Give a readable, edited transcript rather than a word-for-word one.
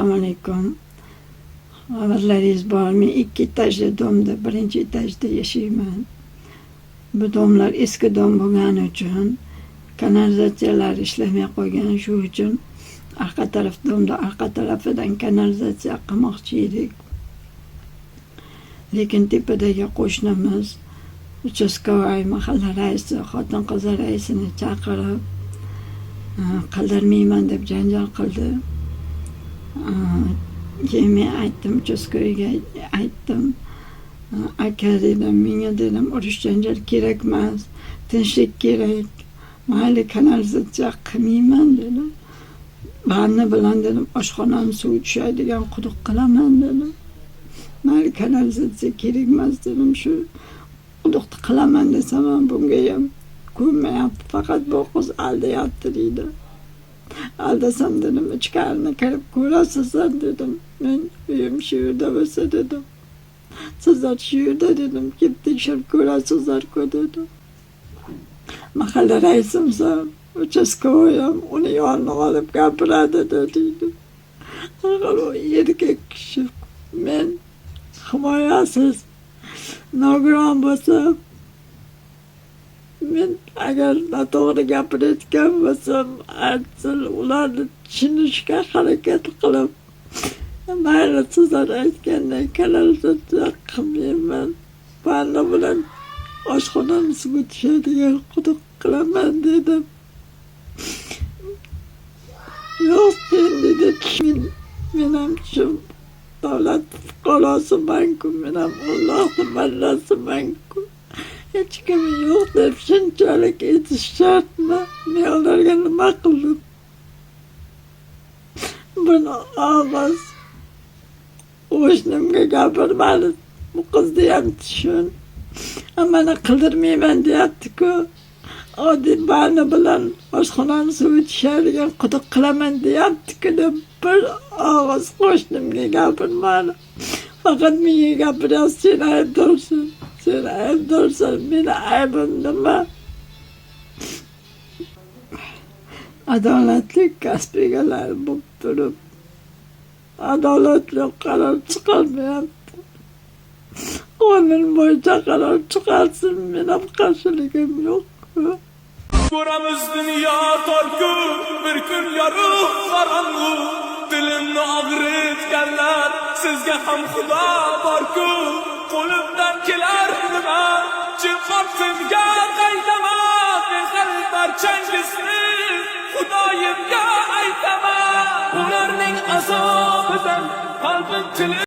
Assalomu alaykum. Xabarlaringiz bor. Men 2 etajli domda, 1-etajda yashayman. Bu domlar eski dom bo'lgani uchun kanalizatsiyalar ishlamay qo'ygan. Shu uchun orqa taraf domda orqa tarafidan kanalizatsiya qilmoqchi edik. Lekin tepadagi qo'shnimiz uchastkovoy mahalla raisi, xotin-qizlar raisini chaqirib, qildirmayman deb janjal qildi. Keyin men aytdim, uchastkovoyga aytdim, aka dedim, menga dedim, urush janjal kerak emas, tinchlik kerak. Mayli, kanalizatsiya qilmayman dedim. Vanna bilan dedim, oshxonani suvi tushadigan quduq qilaman dedim. Mayli, kanalizatsiya kerak emas dedim, shu quduqni qilaman desam ham bunga ham ko'nmayapti, faqat bu qiz aldayapti deydi. Aldasam dedim, ichkarini kirib ko'rasizlar dedim. Men uyim shu yerda bo'lsa dedim. Sizlar shu yerda dedim, kelib tekshirib ko'rasizlar-ku dedim. Mahalla raisimsan, uchastkovoy ham uni yonina olib gapiradi deydi. Axir u erkak kishi, men himoyasiz, nogiron bo'lsam, men agar noto'g'ri gapirayotgan bo'lsam, aytsin, ularni tushunishga harakat qilib, mayli sizlar aytganday kanalizatsiya qilmayman, vanna bilan oshxonani suvi tushadigan quduq qilaman dedim. Yo'q, sen dedi, men ham shu davlat fuqarosiman-ku, men ham Allohni bandasiman-ku. Hech kim yo'q deb shunchalik aytish shartmi? Men ularga nima qildim? Buni og'iz qo'shnimga gapirmadi. Bu qizni ham tushun. Mana qildirmayman deyapti-ku. Oddiy vanna bilan oshxonani suvi tushadigan quduq qilaman deyapti-ku deb bir og'iz qo'shnimga gapirmadi. Faqat menga gapiryapti, sen aybdorsan, sen aybdorsan, meni aybim nima? Adolatli kasb egalari bo'lib turib, adolatli qaror chiqarmayapti. Qonun bo'yicha qaror chiqarsin, men ham qarshiligim yo'q. Ko'ramiz dunyo torku, bir kun yorug' qorong'u. Dilimni og'ritganlar, sizga ham Xudo borku. Qo'limdan kelar nima, jim ortimga qaytaman. Mehr barchangizni Xudoyimga aytaman. Ularning azobidan qalbim